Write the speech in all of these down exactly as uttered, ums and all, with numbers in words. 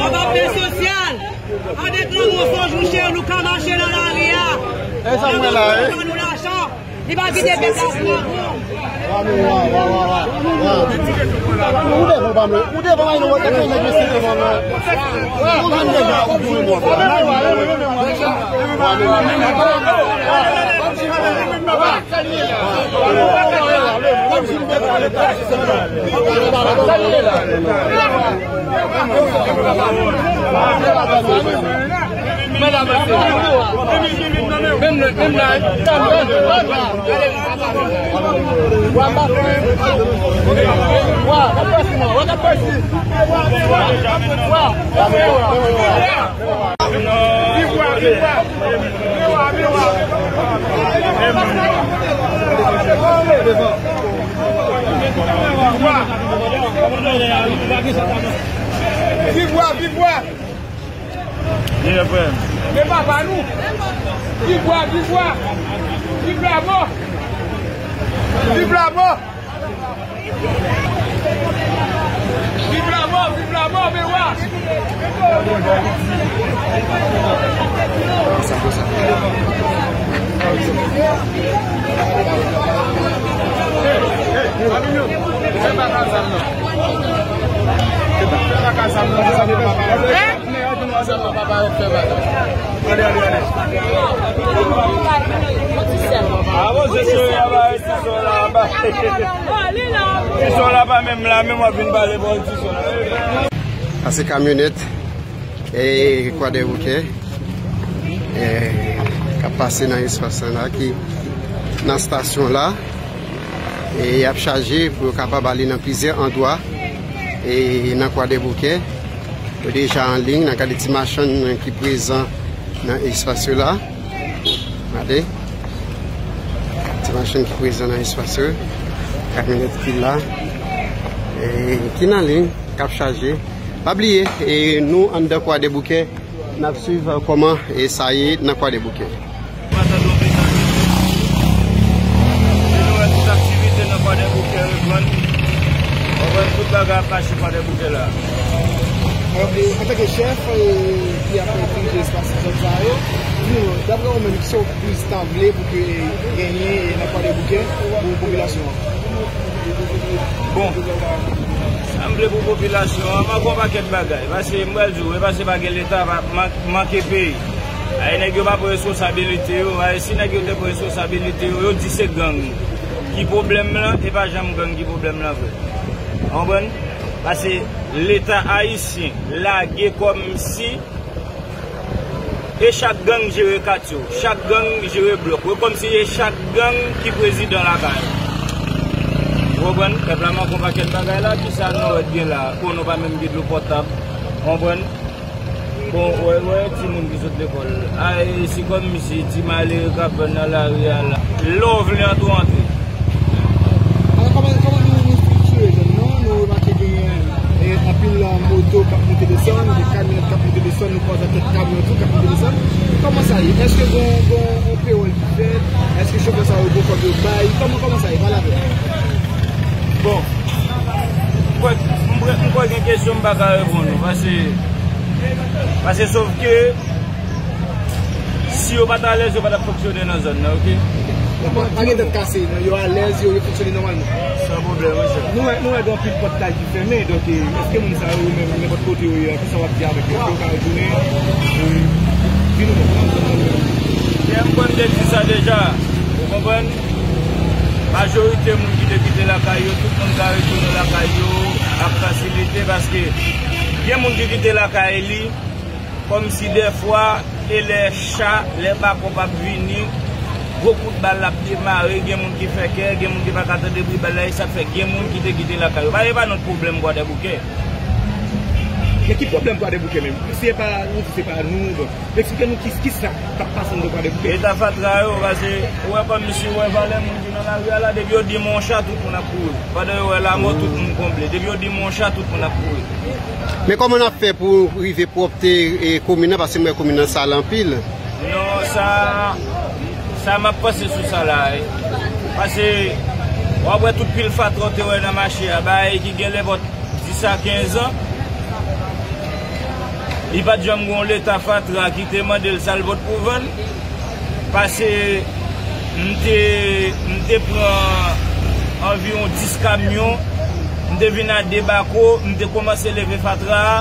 Anba pè sosyal, avèk lanmou sonj nou chè, nou ka mache nan lari a. E sa mwen la, e. Nou lajan. Li pa kite pèp la pou nou. Ou devan pa mwen. Ou devan mwen, nou wè kèk nèg mesye devan mwen. Ou jwenn deja ou pou mwen. Viv wa, viv wa. Ye, frè. Men papa nou. Viv wa, viv wa. Viv la mò. Viv la mò. Viv la mò, viv la mò, men wa. Sa se kamyonèt, e, Kwadèboukè, e, k ap pase nan espas la ki nan estasyon la. E y ap chaje pou yo kapab ale nan plizyè andwa, e, nan Kwadèboukè. Yo deja an liy, n a gade ti machann ki prezan nan espas yo la. Gade. Ti machann ki prezan nan espas yo. Kamyonèt ki la. E, ki nan liy, k ap chaje. Pa bliye, e, nou anndan Kwadèboukè. N ap swiv, e, kòman, e, sa ye nan Kwadèboukè. Mwen tande yon mesaj. E nou wè tout aktivite nan Kwadèboukè reprann. Konprann tout bagay ap mache Kwadèboukè la. Alò, e, antanke chèf, e, ki ap dirije espas zòn sa yo, di nou, daprè ou menm, kisa w plis ta vle pou ke genyen, e, nan Kwadèboukè pou popilasyon an? Bon, sa m vle pou popilasyon an, manke yon pakèt bagay. Paske m pral di w, e pa se pa gen Leta, pa man-, manke peyi. Ay, nèg yo pa pran responsabilite yo. Ay, si nèg yo te pran responsabilite yo, yo di se gang ki pwoblèm lan, e pa janm gang ki pwoblèm lan vre. Konprann? Paske Leta ayisyen lage kòmsi e chak gang jere katye w, chak gang jere blòk. Ou wè kòmsi e chak gang ki prezidan lakay ou. Ou konprann? Pèp la manke yon pakèt bagay la, kisa Nòwèd gen la? Konnen w pa menm gen dlo pòtab. Ou konprann? Bon, wè, wè, timoun ki sot lekòl. Ay, se kòmsi ti malere k ap vann nan lari a la. Lè w vle antre, w antre. Alò, kòman, kòman nou, nou estrikture zòn nan? Nou remake genyen, e, anpil, e, moto k ap monte desann, gen kamyonèt k ap monte desann, nou kwaze kèk kamyon tou k ap monte desann. Kòman sa ye? Èske gon, gon, gon pewòl ki fèt? Èske chofè sa yo gon kòb yo bay? Kòman, kòman sa ye? Pale avè m. Bon, m kwè, m kwè, m kwè gen kesyon m pa ka reponn ou, paske, paske sòf ke si yo pa t alèz, yo pa t ap fonksyone nan zòn nan, oke? Pa, pa gen tèt kase, non, yo alèz, yo, yo fonksyone nòmalman. San pwoblèm, monchè. Nou wè, nou wè gen anpil pòt kay ki fèmen, donk, e, èske moun sa yo menm, nenpòt kote yo ye a, kisa w ap di avèk yo? Èske yo ka retounen? E, di nou non, kòman zòn nan menm? Lè m konn te di sa deja, ou konprann? Majorite moun ki te kite lakay yo, tout moun ka retounen lakay yo ak fasilite, paske gen moun ki kite lakay li, kòmsi dèfwa, e lè cha, lè bakòp ap vini, gwo kout bal ap demare, gen moun ki fè kè, gen moun ki pa ka tande bri bal la, e sa k fè gen moun ki te kite lakay yo. Pa, e pa nòt pwoblèm Kwadèboukè. Men ki pwoblèm Kwadèboukè menm? Si e pa, nou di se pa nou, bon, eksplike nou ki, kisa k ap pase anndan Kwadèboukè? E ta fatra yo, paske ou wè kòmsi ou wè valè moun ki nan lari a la, depi yo di men yon cha, tout moun ap kouri. Pandan yo wè lamò, tout moun konble. Depi yo di men yon cha, tout moun ap kouri. Men kòman n ap fè pou rive pwòpte, e, komin nan, paske m wè komin nan sal anpil? Non, sa, sa m ap panse sou sa la, wi. Paske W ap wè tout pil fatra w te wè nan mache a, bagay ki genlè pòt dis a kenz an. Li pa t janm gen yon leta fatra ki te mande l sa l pot pou vann. Pase m te, m te pran anviwon dis kamyon, m te vin a de bako, m te kòmanse leve fatra a,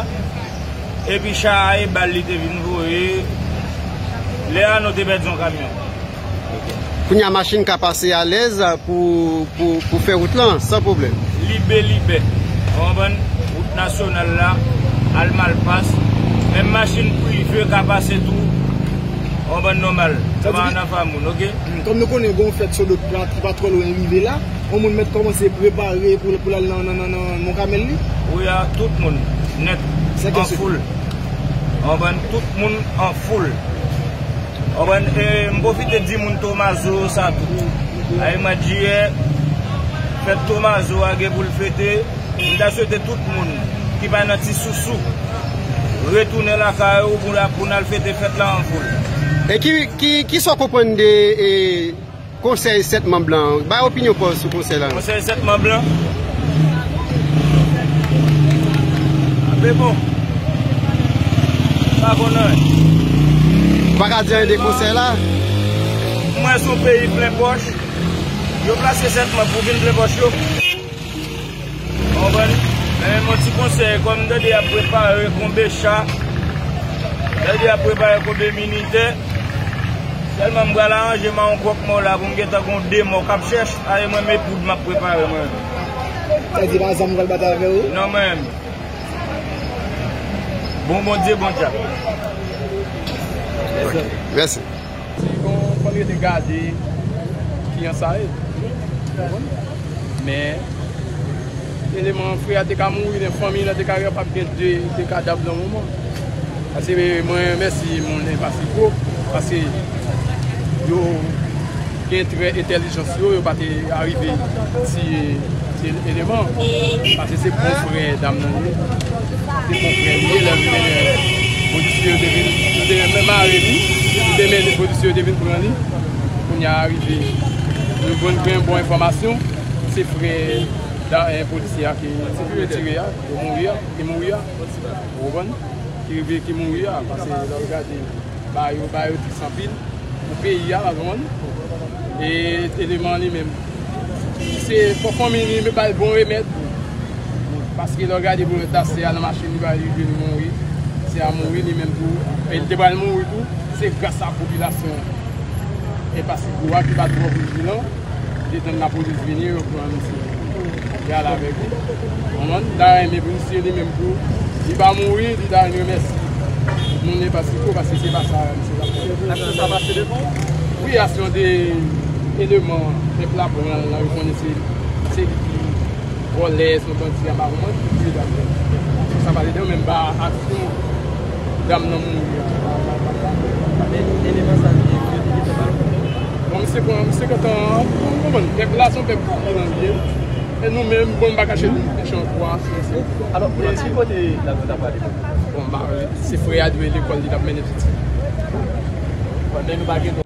epi cha a e bal li te vin voye. Lè a nou te pèdi yon kamyon. Kounye a machin ka pase alèz pou, pou, pou fè wout lan san pwoblèm. Libe libe. Ou konprann? Wout nasyonal la, al Malpas. Menm machin prive ka pase tou. Ou konprann? Nòmal. Sa pa nan fam moun, oke? Kòm nou konnen gen yon fèt sou lòt plat ki pa twò lwen rive la, yon moun mèt kòmanse prepare pou, pou l al nan, nan, nan, nan Mont Carmel li? Wi, a tout moun, nèt, an foul. Ou konprann? Tout moun an foul. Konprann? E m pwofite di moun Tomazo sa tou. Ay mwa jiyè, fèt Tomazo a gen pou l fete. M ta swete tout moun ki pa nan Ti Sousou retounen lakay ou pou, pou n al fete fèt la an foul. E ki, ki, ki sa w konprann de e, Konsèy sèt manm lan, bay opinyon pa w sou konsèy la non. Konsèy sèt manm lan? Ape bon. Pa konn anyen. Ou pa ka di anyen de konsèy la? M wè se yon peyi plen pòch. Yo plase sèt manm pou vin plen pòch yo. Konprann? Men yon ti konsèy, kòm m tande y ap prepare konbe cha, m tande y ap prepare konbe militè, sèlman m pral aranje m a yon gwòp mò la pou m gentan gon de mò k ap chèch, ale mwen men poud m ap prepare mwen. Sa di pa zam m pral batay avè w? Non mwen menm. Bon Bondye, bon djab. Mèsi. Si bon, fò n rete gade kijan sa ye. Men, eleman frè a te ka mouri, men fanmi l te ka kapab gen de, de kadav nan moman. Paske mwen remèsye moun Enpasifo, paske yo gen trè entèlijans yo, yo pa te arive tiye eleman. Paske se bon frè dam nan ye. Se bon frè li ye, lè li mennen polisye yo te vin, yo te mare li, li te mennen polisye yo te vin pran li. Kounye a rive, nou jwenn gen bon enfòmasyon, se frè da, eh, polisye a ki tire a, ki mouri a, ki mouri a. Ou konprann? Ki rive, ki mouri a, paske lè w gade, ba yo, ba yo tris anpil. Pou peyi a, pa konprann? E eleman li menm. Se fò fanmi li ba l bon remèd. Paske lè w gade pou l ta se al nan machin li ba li vin mouri. Se a mouri li menm tou. E li te pral mouri tou. Se gras a popilasyon. E paske gwo a ki pa twò vijilan. Li tann lapolis vini, yo pran misye. Li al avèk li. Konprann? Li ta renmen pou misye li menm tou. Li pa mouri, li ta vin remèsye moun Enpasifo, paske se pa sa misye t ap fè. Aksyon sa pase devan w? Wi, aksyon de eleman pèp la pran l lan, yo konnen se, se li ki vòlè, se yon bandi, a pa konprann ki touye dam nan. Sa pase devan w, menm ba aksyon dam nan mouri a. Men eleman sa yo te, yo te gentan ba l konnen. Bon, misye pran, misye gentan, ou konprann, pèp la se yon pèp ki vijilan li ye. E nou menm, bon, m pa kache nou, nou plis an twa, senk, senk. Alò, men ki kote dam nan t ap prale? Bon, m pa, se frè a dwe lekòl li t ap mennen piti. Wè, men nou pa gen